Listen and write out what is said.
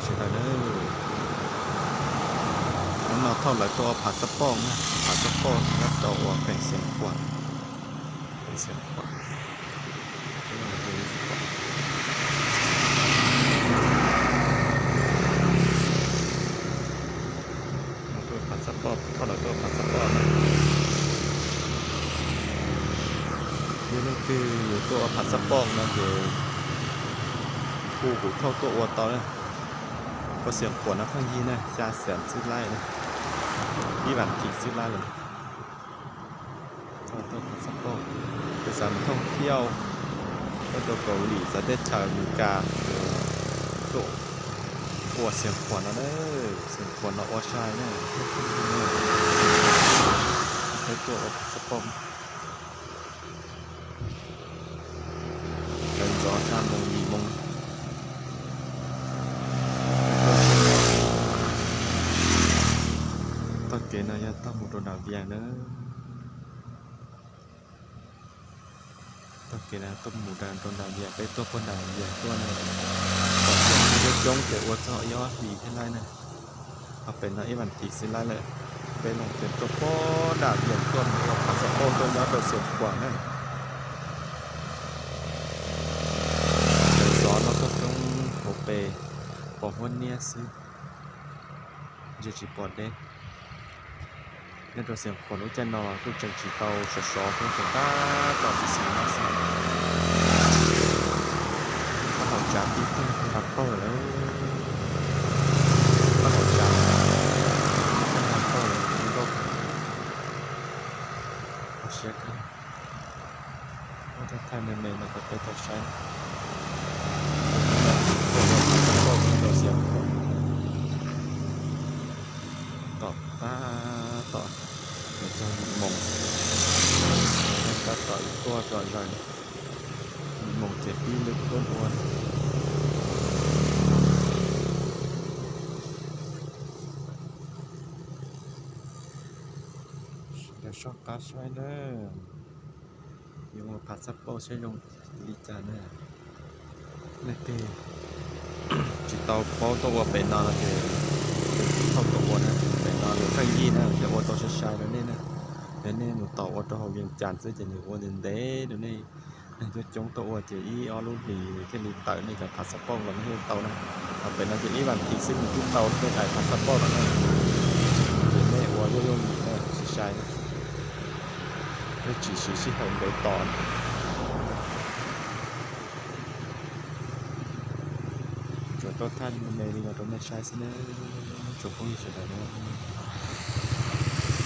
Sawv daws na, hnub no thauj lawv tuaj ua phav xab poj na, phav xab poj nyob rau ua peem Xiav Khuam, peem Xiav Khuam. Phav xab poj, thauj lawv tuaj phav xab poj na. Yog leej twg yuav tuaj ua phav xab poj no ces hu kuv thauj tuaj ua tau na. Ua Xiav Khuam no pheej yig na, xya xees xwb laij na, ib vas thiv xwb laij lawm. Thauj tuaj phav xab poj, peb xav mus thooj thiauj, tuaj rau Kaus Lim, xav teb chaws Amelikas, tuaj ua Xiav Khuam no na, Xiav Khuam no ua sai na, peb tuaj ua phav xab poj. Lawv ntxov xya moos yim moos. Tog kev no yog tog mus rau Nram Vias na. Tog kev no tuaj mus rau Nram Vias, peb tuaj puag Nram Vias tuaj na. Coob coob ces ua txog ib ob hlis thiab laij na. Ho pem no ib vas thiv xwb laij lawm. Peb los ces tuaj puag Nram Vias tuaj mus ua phav xab poj tuaj nyob rau Xiav Khuam na. Lawv ntxov no tuaj coob hauv pes, pom huab niab xwb, ntshe tsis pom deb. Nyob rau Xiav Khuam lub caij no kuj tseem tsis tau sov sov thiab, tseem tab tom xis xis mas xwb. Paj hauv tsav tib tug nqa paug lawm, paj hauv tsav tib tug nqa paug lawm, nkauj kawg, kho siab kawg. Muab thaij thaij me me no rau peb tau saib. Tuaj ua phav xab poj nyob rau Xiav Khuam, tom tab tom mus txog yim moos, tab tom tuaj zom zaws, yim moos ces pib lwm tuaj ua. Sawv daws soj qab saib nawb, yuav ua phav xab poj saib zoo li cas na. Leej twg tsis tau paub tuaj ua pem no no ces thauj tuaj ua na, pem no lawv pheej yig na, ces ua tau sai sai rau nej na. Yog nej mus tom ua rau hauv Vias Cas xwb ces nws ua ntev ntev rau nej. Neeg coob coob tuaj ua ces ib ob lub hlis nws thiaj li tawm nej cov phav xab poj los nej thiaj tau na. Ho pem no ces ib vas thiv xwb nws twb tau nej daim phav xab poj lawm na. Ces nej ua yooj yooj yim na, sai sai na, nej tsis siv sij hawm ntev tos. Tsuas tuaj thaij me me li no rau nej saib xwb na, tsoom phooj ywg sawv daws na.